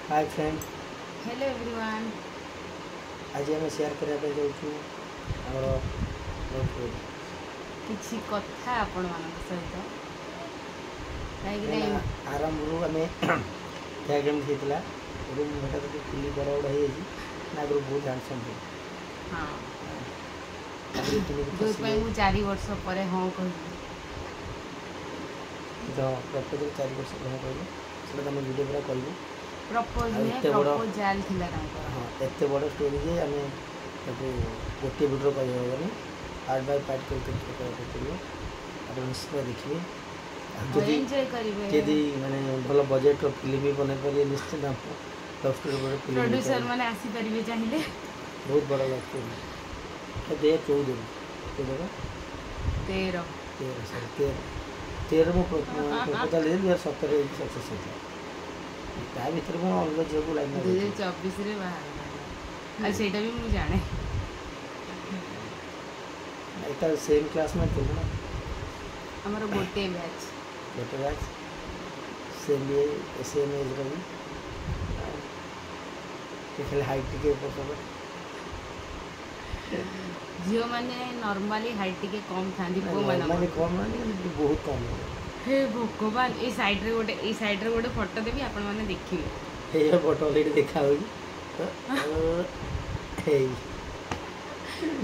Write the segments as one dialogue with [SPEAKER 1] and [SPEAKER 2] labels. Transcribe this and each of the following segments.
[SPEAKER 1] Hi friend.
[SPEAKER 2] Hello everyone.
[SPEAKER 1] ଆଜି ଆମେ share କରିବା ପାଇଁ ଯାଉଛୁ ଆମର ଲଭ୍ ଷ୍ଟୋରି।
[SPEAKER 2] କିଛି କଥା ଆପଣମାନଙ୍କ ସହିତ, କାହିଁକି
[SPEAKER 1] କାହିଁକିନା
[SPEAKER 2] ନା
[SPEAKER 1] ଆରମ୍ଭରୁ ଆମେ ଏହା କେମିତି ହେଇଥିଲା। ଏବେ ମୁଁ ହଠାତ୍ ଟିକେ ଫୁଲି ବଡ଼ ବଡ଼ ହେଇଯାଇଛି ନା, ଆଗରୁ ବହୁତ ହ୍ୟାଣ୍ଡସମ୍ ଥିଲି।
[SPEAKER 2] ହଁ।
[SPEAKER 1] ତାପରେ କେମିତି
[SPEAKER 2] ଯେଉଁଥିପାଇଁ
[SPEAKER 1] ଫସିଲେ
[SPEAKER 2] ମୁଁ 4 ବର୍ଷ ପରେ ହଁ କହିଲି।
[SPEAKER 1] ତ ପ୍ରପୋଜଲ୍ 4 ବର୍ଷ ପରେ କହିଲେ, ସେଇଟା ତ ଆମେ ଭିଡ଼ିଓ ପୁରା କହିବୁ।
[SPEAKER 2] ପ୍ରପୋଜ
[SPEAKER 1] ଆଉ
[SPEAKER 2] ନୁହେଁ,
[SPEAKER 1] ଏତେ ବଡ଼
[SPEAKER 2] ପ୍ରପୋଜାଲ୍ ଥିଲା ତାଙ୍କର।
[SPEAKER 1] ହଁ, ଏତେ ବଡ଼ ଷ୍ଟୋରି ଯେ ଆମେ ତାକୁ ଗୋଟିଏ ଭିଡ଼ିଓ କହିହେବନି, ପାର୍ଟ ବାଇ ପାର୍ଟ କରି କରି କହିବାକୁ ପଡ଼ିବ। ଆପଣ ନିଶ୍ଚିତ ଦେଖିବେ ଆଉ
[SPEAKER 2] ଆଉ
[SPEAKER 1] ଯଦି
[SPEAKER 2] ଏନ୍ଜୟ କରିବେ।
[SPEAKER 1] ଯଦି ମାନେ ଭଲ ବଜେଟ୍ର ଫିଲ୍ମ ବି ବନେଇ ପାରିବେ, ନିଶ୍ଚିତ ଆମ ଲଭ୍ ଷ୍ଟୋରି ଉପରେ ଫିଲ୍ମ
[SPEAKER 2] ପ୍ରଡ୍ୟୁସର
[SPEAKER 1] ହେଇପାରିବ।
[SPEAKER 2] ମାନେ ଆସିପାରିବେ ଚାହିଁଲେ।
[SPEAKER 1] ବହୁତ ବଡ଼ ଲଭ୍ ଷ୍ଟୋରି। 2014ରୁ, 14
[SPEAKER 2] 13।
[SPEAKER 1] 13, ସରି, 13। 13 ମୁଁ ପ୍ରପୋଜାଲ୍ ଦେଇଥିଲି, 2017ରେ ଯାଇକି ସକ୍ସେସ୍ ହେଇଥିଲା। ତା ଭିତରେ ମୁଁ ଅଲଗା ଝିଅକୁ ଲାଇନ୍
[SPEAKER 2] ଦୁଇ
[SPEAKER 1] ମାରିଥିଲି।
[SPEAKER 2] ହଜାର ଚବିଶରେ ବାହାଘର ହେଲା, ଆଉ ସେଇଟା ବି ମୁଁ ଜାଣେ।
[SPEAKER 1] ଏଟା ସେମ୍ କ୍ଲାସମେଟ୍ ଥିଲୁ ନା।
[SPEAKER 2] ଆମର ଗୋଟିଏ ବ୍ୟାଚ୍।
[SPEAKER 1] ଗୋଟେ ବ୍ୟାଚ୍, ସେମ୍ ବି, ସେମ୍ ଏଜ୍ର ବି, ଆଉ ଟିକେ ଖାଲି ହାଇଟ୍ ଟିକେ ଏପଟ ସେପଟ।
[SPEAKER 2] ଝିଅମାନେ ନର୍ମାଲି ହାଇଟ୍ ଟିକେ କମ୍ ଥାନ୍ତି
[SPEAKER 1] ନର୍ମାଲି
[SPEAKER 2] ପୁଅମାନଙ୍କ।
[SPEAKER 1] କମ୍ ମାନେ ବହୁତ କମ୍।
[SPEAKER 2] ହେ ଭଗବାନ, ଏଇ ସାଇଡ଼୍ରେ ଗୋଟେ ଫଟୋ ଦେବି, ଆପଣମାନେ ଦେଖିବେ।
[SPEAKER 1] ଏଇ ଫଟୋ ଅଲରେଡ଼ି ଦେଖା ହେଉଛି ତ ଏଇ।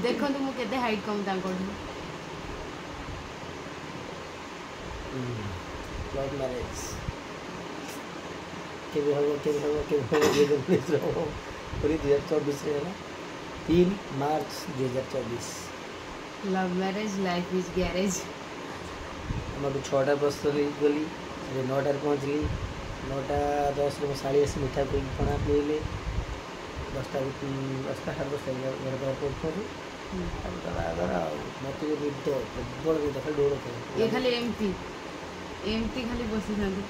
[SPEAKER 2] ଦେଖନ୍ତୁ ମୁଁ କେତେ ହାଇଟ୍ କମ୍ ତାଙ୍କଠୁ।
[SPEAKER 1] ଲଭ୍ ମ୍ୟାରେଜ୍ କେବେ ହେବ, କେବେ ହେବ, କେବେ ହେବ, 2019ରେ ହେବ ବୋଲି 2024ରେ ହେଲା, 3 March 2024।
[SPEAKER 2] Love marriage, life is garage.
[SPEAKER 1] ଆମେ ଏଠୁ 6ଟା ପ୍ରସ୍ତୁତ ହେଇକି ଗଲି, ସେଠି 9ଟାରେ ପହଞ୍ଚିଲି। 9ଟା 10ରେ ମୋ ଶାଳୀ ଆସି ମିଠା ଖୋଇକି ପଣା ପିଇଲେ। 10ଟା, 10ଟା 10:30 ଘର ପାଖରେ ପହଞ୍ଚୁ। ତାପରେ ତ ବାହାଘର। ଆଉ ମୋତେ ଯେଉଁ ନିଦ, ପ୍ରବଳ ନିଦ, ଖାଲି ଦୌଡ଼
[SPEAKER 2] ଇଏ ଖାଲି ଏମିତି ଏମିତି ଖାଲି ବସିଥାନ୍ତି।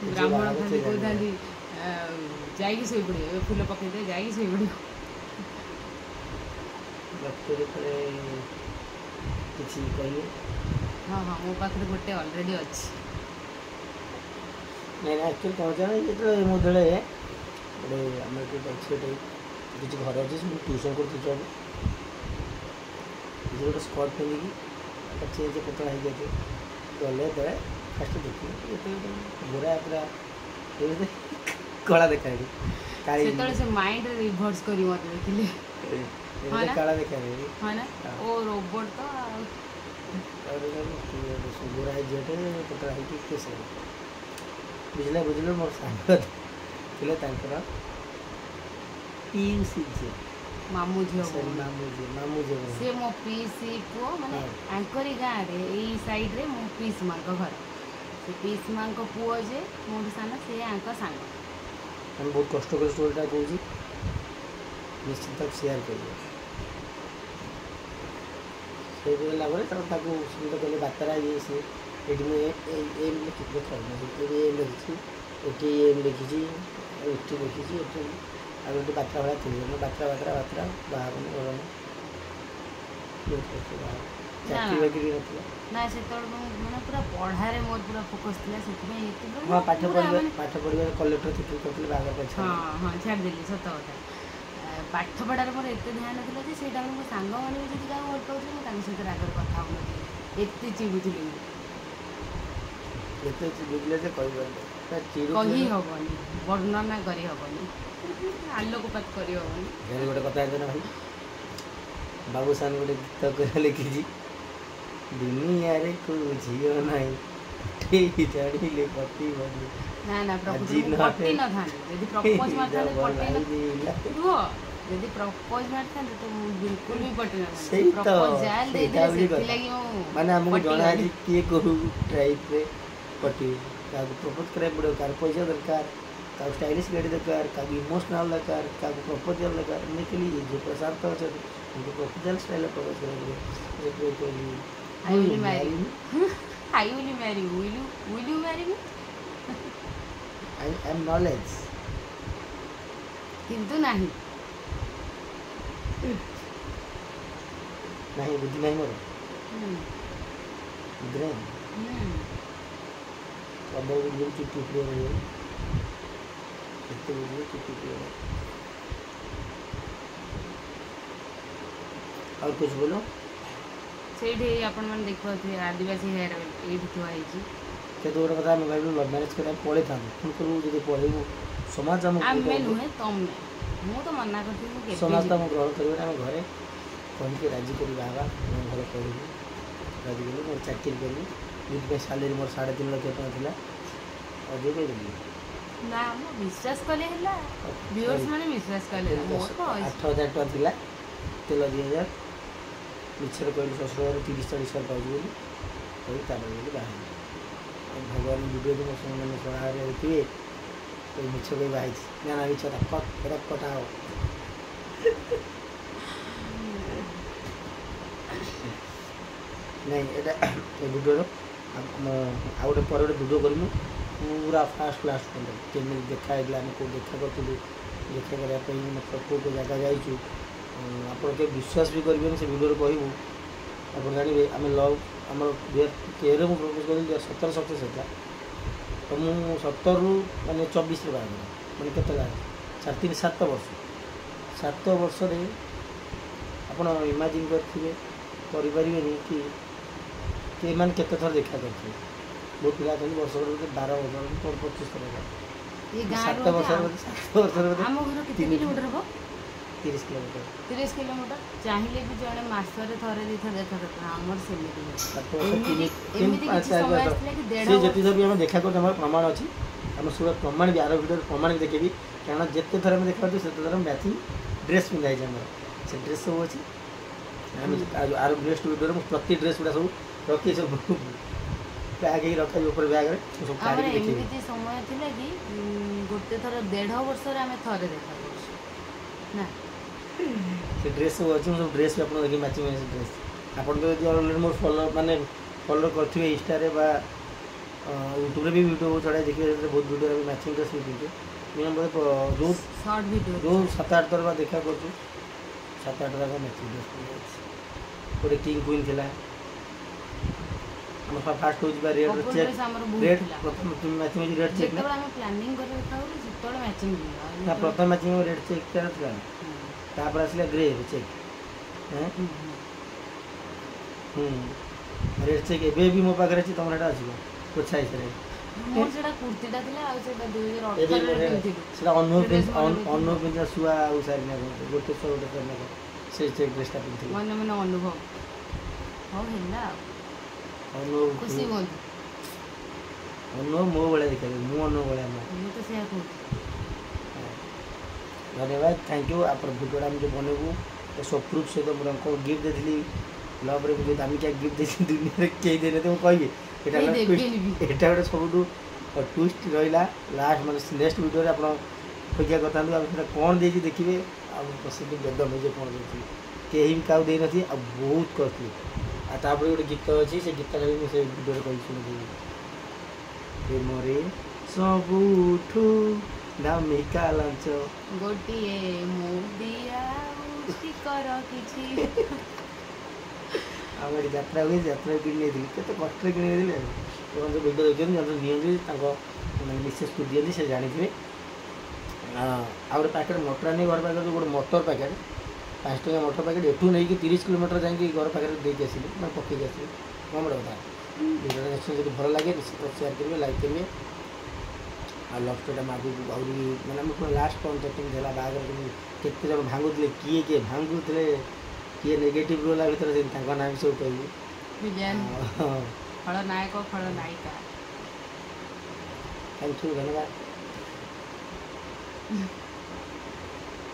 [SPEAKER 1] ଯିଏ
[SPEAKER 2] ବ୍ରାହ୍ମଣ
[SPEAKER 1] ବାହାଘର
[SPEAKER 2] ଖାଲି
[SPEAKER 1] ସେ ଜାଣିବ।
[SPEAKER 2] କହୁଥାନ୍ତି, ଯାଇକି ଶୋଇପଡ଼ିବ, ଏବେ ଫୁଲ ପକେଇଦେ, ଯାଇକି ଶୋଇପଡ଼ିବ।
[SPEAKER 1] ଲଭ୍ ଷ୍ଟୋରି ପରେ କିଛି କହିବେ?
[SPEAKER 2] ହଁ, ମୋ ପାଖରେ ଗୋଟେ ଅଲରେଡ଼ି ଅଛି।
[SPEAKER 1] ନାଇଁ ନାଇଁ, ଆକ୍ଚୁଆଲି କ'ଣ ଅଛି ନା, ଯେତେବେଳେ ମୁଁ ଯେତେବେଳେ ଗୋଟେ ଆମର ଏଠି ଗୋଟେ ଅଛି, ଗୋଟେ କିଛି ଘର ଅଛି, ମୁଁ ଟ୍ୟୁସନ୍ କରୁଥିଲି ଛୁଆକୁ। କିଛି ଗୋଟେ ସ୍କର୍ଟ ପିନ୍ଧିକି ଚେଞ୍ଜ ପତଳା ହେଇଯାଇଥିବ, ଗଲେ ଯେତେବେଳେ ଫାଷ୍ଟ ଦେଖିଲି, ଏତେ ଗୋଟେ ଗୋରା ପୁରା ଏମିତି କଳା ଦେଖାଯାଉଛି କାଳି।
[SPEAKER 2] ସେତେବେଳେ ସେ ମାଇଣ୍ଡରେ ରିଭର୍ସ କରି ମୋତେ ଦେଖିଲେ। ହଁ
[SPEAKER 1] ଏମିତି
[SPEAKER 2] ନା?
[SPEAKER 1] କଳା ଦେଖାଯାଉଛି।
[SPEAKER 2] ହଁ ନା?
[SPEAKER 1] ହଁ।
[SPEAKER 2] ଓ ରୋବୋଟ ତ ଆଉ।
[SPEAKER 1] ତାପରେ କହିଲି, କିଏ ଗୋଟେ ଗୋରା ହେଇ ଝିଅଟେ ପତଳା ହେଇକି, କିଏ ସେ? ବୁଝିଲେ ବୁଝିଲେ, ମୋର ସାଙ୍ଗ ଥିଲେ, ତାଙ୍କର ପିଉସୀ ଝିଅ।
[SPEAKER 2] ମାମୁଁ ଝିଅ
[SPEAKER 1] ସରି।
[SPEAKER 2] ଭଉଣୀ।
[SPEAKER 1] ମାମୁଁ ଝିଅ, ମାମୁଁ ଝିଅ ଭଉଣୀ।
[SPEAKER 2] ସେ ମୋ ପିଇସି ପୁଅ ମାନେ। ଆଙ୍କରି ଗାଁରେ ଏଇ ସାଇଡ଼ରେ ମୋ ପିଇସି ମାଙ୍କ ଘର। ସେ ପିଇସି ମାଙ୍କ ପୁଅ ଯେ ମୋଠୁ ସାନ, ସେ ଆଙ୍କ ସାଙ୍ଗ।
[SPEAKER 1] ଆମେ ବହୁତ କଷ୍ଟ କରି ଷ୍ଟୋରିଟା କହୁଛି, ନିଶ୍ଚିତ ତାକୁ ସେୟାର କରିବ। ସେ ହେଲା ପରେ ତାପରେ ତାକୁ ସୁନ୍ଦର କଲେ ବାତରା ଇଏ ସିଏ। ଏଠି ମୁଁ ଏମ୍ ଲେଖିଛି, ଦେଖ, ଏଠି ଏମ୍ ଲେଖିଛି, ଏଠି ଏମ୍ ଲେଖିଛି, ଏଠି ଲେଖିଛି, ଏଠି ଆଉ ଗୋଟେ ବାତରା ଭଳିଆ ଥିଲି ମୁଁ। ବାତରା ବାତରା ବାତରା, ବାହା ହେବନି, ଘର ବହୁତ କଷ୍ଟ, ବାହା ଚାକିରି ବାକିରି ନଥିଲା।
[SPEAKER 2] ନା, ସେତେବେଳେ ମୁଁ ମାନେ ପୁରା ପଢ଼ାରେ ମୋର ପୁରା ଫୋକସ୍ ଥିଲା, ସେଥିପାଇଁ ଏତେ
[SPEAKER 1] ହଁ, ପାଠ
[SPEAKER 2] ପୁରା
[SPEAKER 1] ପଢ଼ିବା
[SPEAKER 2] ମାନେ
[SPEAKER 1] ପାଠ ପଢ଼ିବାରେ କଲେକ୍ଟର ଚାକିରି କରିଥିଲି, ବାହାଘର ପରେ ଛାଡ଼ିଲି।
[SPEAKER 2] ହଁ, ଛାଡ଼ିଦେଲି, ସତ କଥା। ପାଠ ପଢ଼ାରେ ମୋର ଏତେ ଧ୍ୟାନ ଥିଲା ଯେ ସେଇ ଟାଇମ୍ରେ ମୋ ସାଙ୍ଗମାନେ ବି ଯଦି କାହାକୁ ଭଲ ପାଉଥିଲେ, ମୁଁ ତାଙ୍କ ସହିତ ରାଗରେ କଥା ହେଉନଥିଲି, ଏତେ ଚିଡ଼ୁଥିଲି ମୁଁ।
[SPEAKER 1] ଏତେ ଚିଡୁଥିଲେ ଯେ କହିପାରିଲେ
[SPEAKER 2] କହି
[SPEAKER 1] ଚିଡୁଥିଲେ।
[SPEAKER 2] ହେବନି, ବର୍ଣ୍ଣନା କରିହେବନି, ଆଲୋକପାତ କରିହେବନି।
[SPEAKER 1] ହେଲେ ଗୋଟେ କଥା ଜାଣିଛ ନା ଭାଇ, ବାବୁସାନ ଗୋଟେ ଗୀତ କରି ଲେଖିଛି, ଦୁନିଆରେ କୋଉ ଝିଅ ନାହିଁ ପଟେଇ ଜାଣିଲେ ପଟିବନି।
[SPEAKER 2] ନା ନା, ପ୍ରକୃତରେ
[SPEAKER 1] ଆଜି
[SPEAKER 2] ମୁଁ ପଟି ନଥାନ୍ତି ଯଦି ପ୍ରପୋଜ ମାରିଥାନ୍ତେ, ପଟେଇ ରୁହ, ଯଦି ପ୍ରପୋଜ ମାରିଥାନ୍ତେ ତ ମୁଁ ବିଲକୁଲ ବି ପଟି ନଥାନ୍ତି।
[SPEAKER 1] ସେଇ ତ
[SPEAKER 2] ପ୍ରପୋଜାଲ
[SPEAKER 1] ସେଇଟା
[SPEAKER 2] ଦେଇଥିଲେ
[SPEAKER 1] ହଉଛି କଥା।
[SPEAKER 2] ସେଥିଲାଗି ମୁଁ
[SPEAKER 1] ମାନେ ଆମକୁ ଜଣା
[SPEAKER 2] ପଟିଗଲି।
[SPEAKER 1] ଅଛି କିଏ କୋଉ ଟାଇପ୍ରେ ପଟିବେ। କାହାକୁ ପ୍ରପୋଜ କରିବାକୁ ପଡ଼ିବ, କାହାର ପଇସା ଦରକାର, କାହାକୁ ଷ୍ଟାଇଲିଶ ଗାଡ଼ି ଦରକାର, କାହାକୁ ଇମୋସନାଲ୍ ଦରକାର, କାହାକୁ ପ୍ରପୋଜାଲ୍ ଦରକାର। ମୁଁ ଦେଖିଲି ଏ ଝିଅ ପୁରା ଶାନ୍ତ ଅଛନ୍ତି, କିନ୍ତୁ ପ୍ରପୋଜାଲ୍ ଷ୍ଟାଇଲ୍ରେ ପ୍ରପୋଜ କରିବାକୁ ପଡ଼ିବ। ସେଥିପାଇଁ କହିଲି,
[SPEAKER 2] I
[SPEAKER 1] "Will
[SPEAKER 2] will
[SPEAKER 1] you
[SPEAKER 2] marry
[SPEAKER 1] marry me?"
[SPEAKER 2] I will marry you. Will you marry me?
[SPEAKER 1] I am knowledge.
[SPEAKER 2] କିନ୍ତୁ ନାହିଁ।
[SPEAKER 1] ନାହିଁ, ବୁଦ୍ଧି ନାହିଁ ମୋର। ବୁଦ୍ଧି ନାହିଁ।
[SPEAKER 2] ହୁଁ।
[SPEAKER 1] ପ୍ରବଳ ବୁଦ୍ଧି, ଚୁଟି ଉପୁଡ଼ିବ ରହିବ। ଏତେ ବୁଝିବେ ଚୁଟି ପିଇବା। ଆଉ କିଛି ବୋଲ।
[SPEAKER 2] ସେଇଠି ଆପଣମାନେ ଦେଖିପାରୁଥିବେ ଆଦିବାସୀ ହେୟାର ଅଏଲ୍ ଏଇଠି ଥୁଆ ହେଇଛି।
[SPEAKER 1] କିନ୍ତୁ ଗୋଟେ କଥା, ଆମେ ଭାବିଲୁ ଲଭ୍ ମ୍ୟାରେଜ୍ କରିବା, ପଳେଇଥାନ୍ତୁ। ପୁଣି କହିଲୁ ଯଦି ପଳେଇବୁ, ସମାଜ ଆମକୁ
[SPEAKER 2] ଆମେ ନୁହେଁ, ତମେ। ମୁଁ ତ ମନା କରିଥିଲି, ମୁଁ କେବେ
[SPEAKER 1] ସମାଜ ତ
[SPEAKER 2] ଯିବିନି।
[SPEAKER 1] ଆମକୁ ଗ୍ରହଣ କରିବନି। ଆମେ ଘରେ କହିକି ରାଜି କରି ବାହା ହେବା। ଆମେ ଘରେ କହିବୁ, ରାଜି କଲୁ। ମୋର ଚାକିରି କଲି, ଯେଉଁଥିପାଇଁ ସାଲେରୀ ମୋର 3.5 ଲକ୍ଷ ଟଙ୍କା ଥିଲା। ଅଧିକ କହିଦେଲି?
[SPEAKER 2] ନା, ମୁଁ ବିଶ୍ୱାସ କଲେ ହେଲା, ଭିଉଅର୍ସ ମାନେ ବିଶ୍ୱାସ କଲେ ହେଲା, ମୋର କଣ ଅଛି?
[SPEAKER 1] 8,000 ଟଙ୍କା ଥିଲା, ତେଲ 2,000। ମିଛରେ କହିଲି ଶ୍ୱଶୁର ଘରେ 30-40 ହଜାର ପାଉଛି ବୋଲି କହି, ତାପରେ ଗଲି ବାହା ହେଲି। ଆଉ ଭଗବାନ ଭିଡ଼ିଓ ବି ମୋ ମାନେ ବାହାରେ ଦେଖିବେ, ତ ମିଛ କହି ବାହା ହେଇଛି। ନା ନା, ମିଛ କଥା, କଟ, ଏଇଟା କଟା ହବ। ନାଇଁ, ଏଇଟା ଏ ଭିଡ଼ିଓର ମୁଁ ଆଉ ଗୋଟେ ପରେ ଗୋଟେ ଭିଡ଼ିଓ କରିମୁ, ପୁରା ଫାଷ୍ଟ ଲାଷ୍ଟ ପର୍ଯ୍ୟନ୍ତ କେମିତି ଦେଖା ହେଇଥିଲା, ଆମେ କେଉଁଠି ଦେଖା କରିଥିଲୁ, ଦେଖା କରିବା ପାଇଁ ମତଲବ କେଉଁ କେଉଁ ଜାଗା ଯାଇଛୁ। ଆପଣ କେବେ ବିଶ୍ୱାସ ବି କରିବେନି, ସେ ଭିଡ଼ିଓରେ କହିବୁ, ଆପଣ ଜାଣିବେ। ଆମେ ଲଭ୍ ଆମର 2013 ମୁଁ ପ୍ରପୋଜ୍ କରିଥିଲି, 2017 ସକ୍ସେସ୍ ହେଇଥିଲା। ତ ମୁଁ 17ରୁ ମାନେ 24ରେ ବାହାଘର, ମାନେ କେତେ ହେଲା? 4 3 7 ବର୍ଷ। 7 ବର୍ଷରେ ଆପଣ ଇମାଜିନ୍ କରିଥିବେ, କରିପାରିବେନି କି ଏମାନେ କେତେ ଥର ଦେଖା କରିଥିବେ। ବହୁତ ପିଲା ଅଛନ୍ତି ବର୍ଷକରେ ବୋଧେ 12 ବର୍ଷ, 25 ଥର ହେଲା।
[SPEAKER 2] ଏଇ ଗାଁରୁ
[SPEAKER 1] 7
[SPEAKER 2] ବୋଧେ
[SPEAKER 1] ବର୍ଷରେ ବୋଧେ, 7 ବର୍ଷରେ ବୋଧେ
[SPEAKER 2] ଆମ ଘର କେତେ
[SPEAKER 1] ତିନି
[SPEAKER 2] କିଲୋମିଟର ହବ?
[SPEAKER 1] 30 କିଲୋମିଟର।
[SPEAKER 2] 30 କିଲୋମିଟର। ଚାହିଁଲେ ବି ଜଣେ ମାସରେ ଥରେ ଦୁଇଥର ଦେଖା କରିପାରିବ, ଆମର ସେମିତି ନୁହେଁ।
[SPEAKER 1] 7 ବର୍ଷ
[SPEAKER 2] ଏମିତି
[SPEAKER 1] ତିନି ତିନି
[SPEAKER 2] ଏମିତି
[SPEAKER 1] ପାଞ୍ଚ
[SPEAKER 2] କିଛି
[SPEAKER 1] ଚାରି
[SPEAKER 2] ସମୟ
[SPEAKER 1] ପାଞ୍ଚ
[SPEAKER 2] ଆସିଥିଲା କି ଦେଢ଼
[SPEAKER 1] ସେ
[SPEAKER 2] ବର୍ଷ
[SPEAKER 1] ଯେତେ ଥର ବି ଆମେ ଦେଖା କରୁଛୁ, ଆମର ପ୍ରମାଣ ଅଛି। ଆମ ସବୁ ପ୍ରମାଣ ବି ଆର ଭିଡ଼ିଓରେ ପ୍ରମାଣ ବି ଦେଖେଇବି। କାରଣ ଯେତେ ଥର ଆମେ ଦେଖା କରୁଛୁ, ସେତେ ଥର ମ୍ୟାଚିଂ ଡ୍ରେସ୍ ପିନ୍ଧା ହେଇଛି ଆମର। ସେ ଡ୍ରେସ୍ ସବୁ ଅଛି। ଆମେ ଆର ନେକ୍ସଟ ଭିଡ଼ିଓରେ ମୁଁ ପ୍ରତି ଡ୍ରେସ୍ ଗୁଡ଼ା ସବୁ ରଖି, ସବୁ ବ୍ୟାଗ୍ ହେଇକି ରଖାଯିବ ଉପରେ ବ୍ୟାଗ୍ରେ, ମୁଁ ସବୁ
[SPEAKER 2] ଆମର
[SPEAKER 1] କାଢ଼ିକି ଦେଖେଇବି।
[SPEAKER 2] ଏମିତି ସମୟ ଥିଲା କି ଗୋଟେ ଥର ଦେଢ଼ ବର୍ଷରେ ଆମେ ଥରେ ଦେଖା କରୁଛୁ ନା।
[SPEAKER 1] ସେ ଡ୍ରେସ୍ ସବୁ ଅଛି। ମୁଁ ସବୁ ଡ୍ରେସ୍ ବି ଆପଣଙ୍କୁ ଦେଖିବି, ମ୍ୟାଚିଂ ମ୍ୟାଚିଂ ଡ୍ରେସ୍। ଆପଣ ତ ଯଦି ଅଲରେଡ଼ି ମୋର ଫଲୋ ମାନେ ଫଲୋ କରିଥିବେ ଇନଷ୍ଟାରେ ବା ୟୁଟ୍ୟୁବରେ ବି ଭିଡ଼ିଓ ଚଢ଼ାଇ ଦେଖିବେ, ସେଥିରେ ବହୁତ ଭିଡ଼ିଓରେ ଆମେ ମ୍ୟାଚିଂ ଡ୍ରେସ୍ ବି ପିନ୍ଧୁଛୁ। ମିନିମମ୍ ବୋଧେ ଯେଉଁ
[SPEAKER 2] ସର୍ଟ ଭିଡ଼ିଓ
[SPEAKER 1] ଯେଉଁ 7-8 ଥର ବା ଦେଖା କରୁଛୁ, 7-8 ଯାକ ମ୍ୟାଚିଂ ଡ୍ରେସ୍ ପିନ୍ଧା। ଗୋଟେ କିଙ୍ଗ କୁଇନ୍ ଥିଲା ଆମର। ଫାଷ୍ଟ ହେଉଛି ବା ରେଡ୍
[SPEAKER 2] କପଲ୍
[SPEAKER 1] ଚେକ୍
[SPEAKER 2] ଡ୍ରେସ୍ ଆମର ବହୁତ
[SPEAKER 1] ରେଡ୍
[SPEAKER 2] ଥିଲା।
[SPEAKER 1] ପ୍ରଥମ ମ୍ୟାଚିଂ ହେଉଛି ରେଡ୍ ଚେକ୍ ନା?
[SPEAKER 2] ଯେତେବେଳେ ଆମେ ପ୍ଲାନିଂ କରି ଦେଖା କରୁ, ସେତେବେଳେ ମ୍ୟାଚିଂ।
[SPEAKER 1] ନା, ପ୍ରଥମ ମ୍ୟାଚିଂ ରେଡ୍ ଚେକ୍ ଥିଲା ନା, ତାପରେ ଆସିଲା ଗ୍ରେ ଚେକ୍। ହୁଁ, ରେଡ୍ ଚେକ୍ ଏବେ ବି ମୋ ପାଖରେ ଅଛି। ତମର ଏଇଟା ଅଛି ପୋଛା ହେଇସାରିଲାଣି।
[SPEAKER 2] ମୋର ସେଟା କୁର୍ତ୍ତୀଟା ଥିଲା, ଆଉ ସେଟା ଦୁଇ ହଜାର
[SPEAKER 1] ଏବେ
[SPEAKER 2] ଅଠରରେ ପିନ୍ଧିଥିଲି।
[SPEAKER 1] ସେଟା ଅନୁଭବ
[SPEAKER 2] ସେ dress ମନେ ପଡୁଛି।
[SPEAKER 1] ଅନୁଭବ ପିନ୍ଧିଥିଲା ଶୁଆ ଆଉ ଶାଢ଼ୀ ନା କଣ, ଗୋଟେ ଶୁଆ ଗୋଟେ ଶାଢ଼ୀ ନା କଣ, ସେ ଚେକ୍ ଡ୍ରେସ୍ଟା ପିନ୍ଧିଥିଲି।
[SPEAKER 2] ମନେ ମନେ ଅନୁଭବ, ହଉ ହେଲା ଆଉ।
[SPEAKER 1] ଅନୁଭବ
[SPEAKER 2] ଖୁସି ହୁଅନ୍ତୁ।
[SPEAKER 1] ଅନୁଭବ ମୋ ଭଳିଆ ଦେଖାଯାଏ, ମୁଁ ଅନୁଭବ ଭଳିଆ ନୁହଁ।
[SPEAKER 2] ମୁଁ ତ ସେଇଆ କହୁଛି।
[SPEAKER 1] ଧନ୍ୟବାଦ, thank you. ଆପଣ ଭିଡ଼ିଓଟା ଆମେ ଯେଉଁ ବନେଇବୁ, ସବୁ ପ୍ରୁଫ୍ ସହିତ। ମୁଁ ତାଙ୍କୁ ଗିଫ୍ଟ ଦେଇଥିଲି ଲଭ୍ରେ, ମୁଁ ଯେଉଁ ଦାମିକିଆ ଗିଫ୍ଟ ଦେଇଥିଲି, ଦୁନିଆରେ କେହି ଦେଇନଥିବେ, ମୁଁ କହିବି ଏଇଟା
[SPEAKER 2] କେହି
[SPEAKER 1] ହେଲା twist।
[SPEAKER 2] ଦେବେନି ବି।
[SPEAKER 1] ଏଇଟା ଗୋଟେ ସବୁଠୁ ଟୁଇଷ୍ଟ ରହିଲା ଲାଷ୍ଟ, ମାନେ ନେକ୍ସଟ ଭିଡ଼ିଓରେ ଆପଣ ଅପେକ୍ଷା କରିଥାନ୍ତୁ, ଆଉ ସେଟା କ'ଣ ଦେଇଛି ଦେଖିବେ, ଆଉ ପ୍ରସିଦ୍ଧ ବେଦମ ହେଇଯିବ କ'ଣ ଦେଇଥିଲି। କେହି ବି କାହାକୁ ଦେଇନଥିବେ ଆଉ ବହୁତ କଷ୍ଟଲି। ଆଉ ତାପରେ ଗୋଟେ ଗୀତ ଅଛି, ସେ ଗୀତଟା ବି ମୁଁ ସେ ଭିଡ଼ିଓରେ କହିକି ଶୁଣିଦେବି। ପ୍ରେମରେ ସବୁଠୁ ଦାମିକା ଲାଞ୍ଚ
[SPEAKER 2] ଗୋଟିଏ ମୁଦି ଆଉ ଷ୍ଟିକର କିଛି।
[SPEAKER 1] ଆମ ଏଠି ଯାତ୍ରା ହୁଏ, ଯାତ୍ରାରେ କିଣି ନେଇଥିଲି, କେତେ କଷ୍ଟରେ କିଣି ନେଇଥିଲି। ଆଉ ସେମାନେ ଯେଉଁ ଭିଡ଼ିଓ ଦେଖୁଛନ୍ତି, ଯେଉଁ ନିଅନ୍ତି ତାଙ୍କ ମାନେ ମିସେସ୍କୁ ଦିଅନ୍ତି, ସେ ଜାଣିଥିବେ। ଆଉ ଗୋଟେ ପ୍ୟାକେଟ୍ ମଟର ଆଣି ଘର ପାଖରେ ଯେଉଁ ଗୋଟେ ମଟର ପ୍ୟାକେଟ୍, 5 ଟଙ୍କା ମଟର ପ୍ୟାକେଟ୍, ଏଠୁ ନେଇକି 30 କିଲୋମିଟର ଯାଇକି ଘର ପାଖରେ ଦେଇକି ଆସିଲି, ମାନେ ପକେଇକି ଆସିଲି। କଣ ବଡ଼ କଥା। ଭିଡ଼ିଓଟା ନିଶ୍ଚୟ ଯଦି ଭଲ ଲାଗେ, ନିଶ୍ଚିତ ସେୟାର କରିବେ, ଲାଇକ୍ କରିବେ। ଆଉ ଲଭ୍ ଷ୍ଟୋରିଟା ମୁଁ ଆଗକୁ ଆହୁରି, ମାନେ ଆମେ ପୁରା ଲାଷ୍ଟ ପର୍ଯ୍ୟନ୍ତ କେମିତି ହେଲା ବାହାଘର, କେମିତି କେତେ ଜଣ ଭାଙ୍ଗୁଥିଲେ, କିଏ କିଏ ଭାଙ୍ଗୁଥିଲେ, କିଏ ନେଗେଟିଭ୍ ରୋଲ୍ ଆ ଭିତରେ, ତାଙ୍କ ନାଁ ବି ସବୁ କହିବି।
[SPEAKER 2] ଭିଲିଆନ, ଖଳନାୟକ, ଖଳନାୟିକା।
[SPEAKER 1] Thank you, ଧନ୍ୟବାଦ।